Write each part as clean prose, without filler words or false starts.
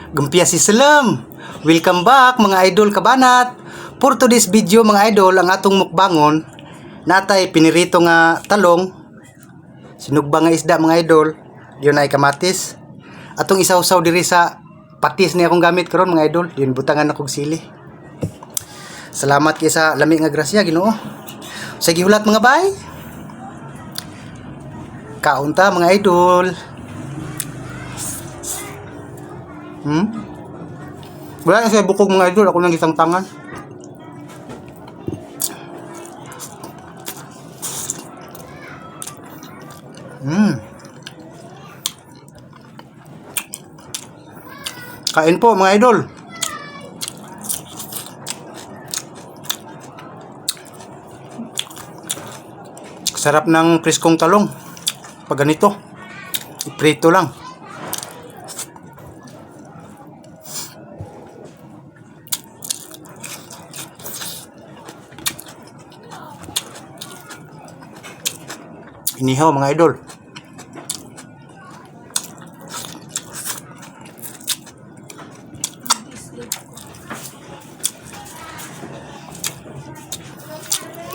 Gumpia si Salam. Welcome back, mga idol kabanat. For today's video, mga idol, ang atong mukbangon natay pinirito nga talong, sinugba nga isda, mga idol, diyon ay kamatis. Atong isawsaw diri sa patis ni akong gamit karon, mga idol, diyon butangan akong sili. Salamat kay sa lami nga grasya, Ginoo. Sige, hulat, mga bay. Kaon ta, mga idol. Wala na siya bukog, mga idol, ako nang isang tangan. Kain po, mga idol. Sarap ng preskong talong. Pag ganito, iprito lang. Inihaw, mga idol.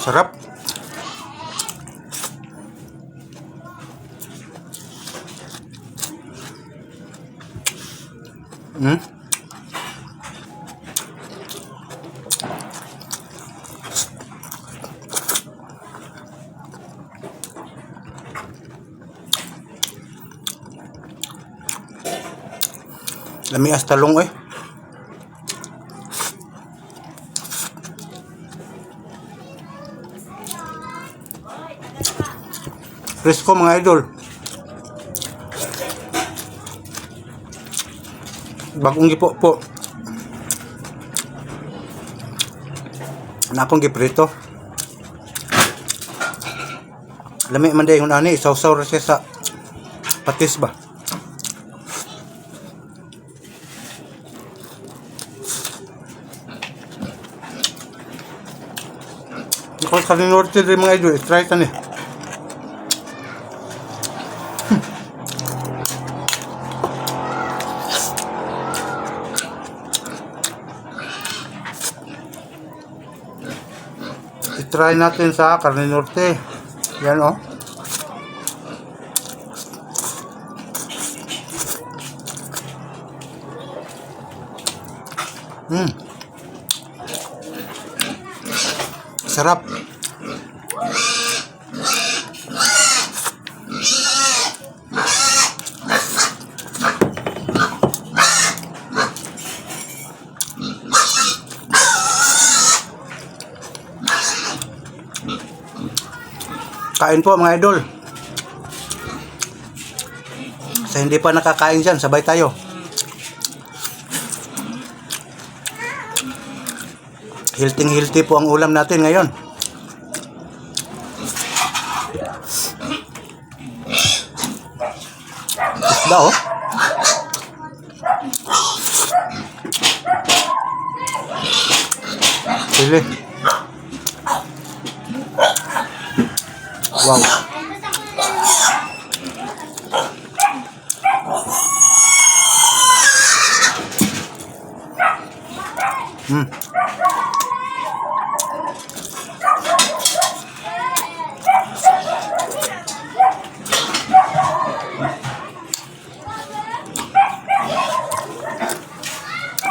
Sarap. Lami as talong eh. Presko, mga idol. Bagong gipo po. Na akong giprito. Lami man day ani, isawsaw ra siya sa patis ba. Ako sa Norte din, mga idol, try ta ni. I-try natin sa Carne Norte. Yan oh. Sarap. Kain po, mga idol. Sa hindi pa nakakain dyan, sabay tayo. Healthy healthy po ang ulam natin ngayon. Isda oh. Sili. Wow.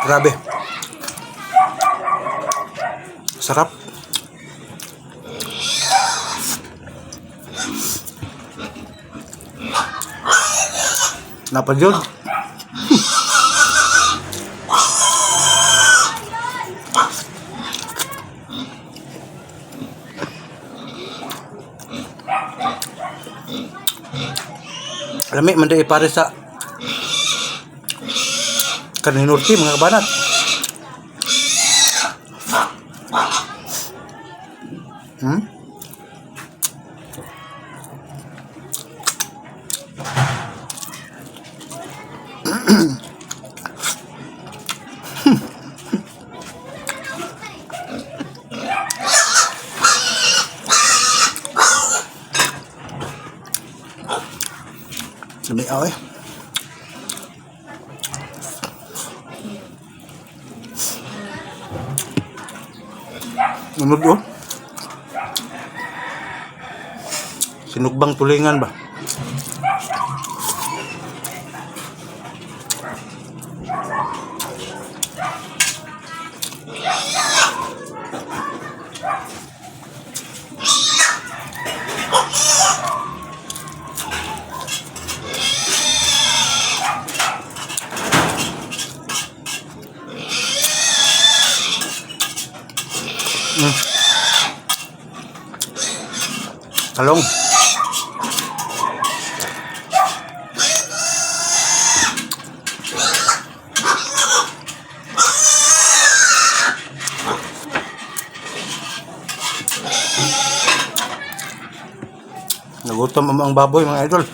Grabe. Sarap. Napajod. Lami man day pare sa Karne Norte, mga kabanat. Lami eh. Unod oh. Sinugbang tulingan ba? Talong. Nagutom ang baboy, mga idol.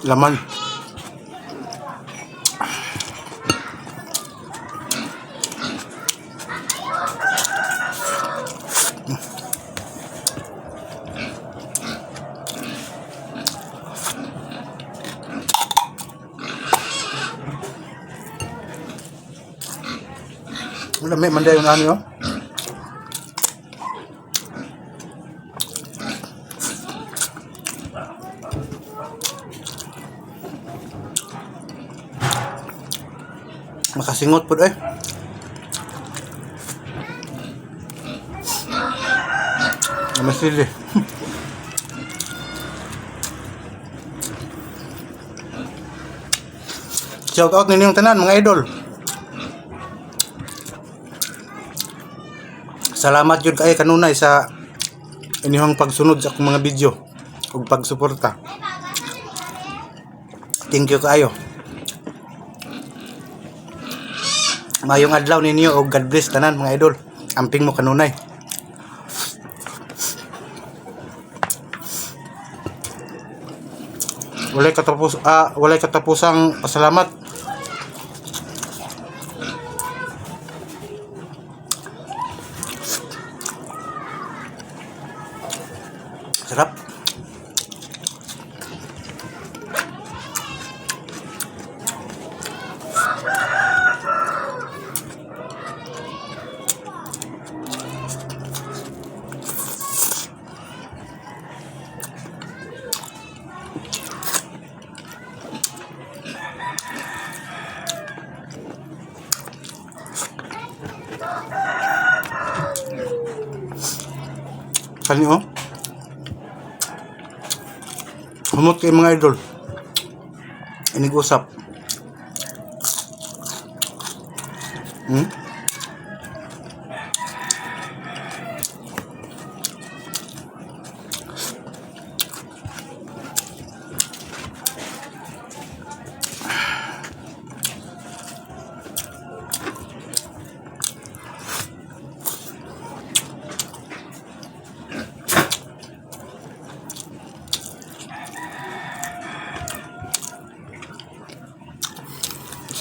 Laman. Lami man dayon ani oh. Makasingot pud eh. Namasili. Shout out ninyong tanan, mga idol. Salamat jud kay kanunay sa inyong pagsunod sa akong mga video ug pagsuporta. Thank you kaayo. Mayong adlaw ninyo ug God bless tanan, mga idol. Amping mo kanunay. Walay katapusang pasalamat. Sarap. Kani oh. Humot kay, mga idol. Inig-usap.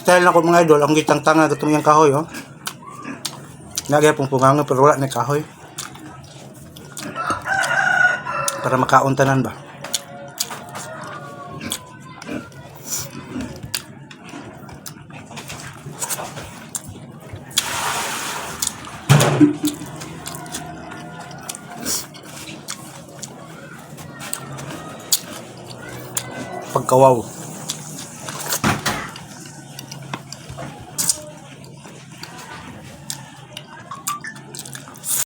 Style na ko, mga idol, ang gitang tanga katong iyang kahoy oh. Lagi pong punganga pero wala na kahoy. Para makaon tanan ba. Pagkawaw.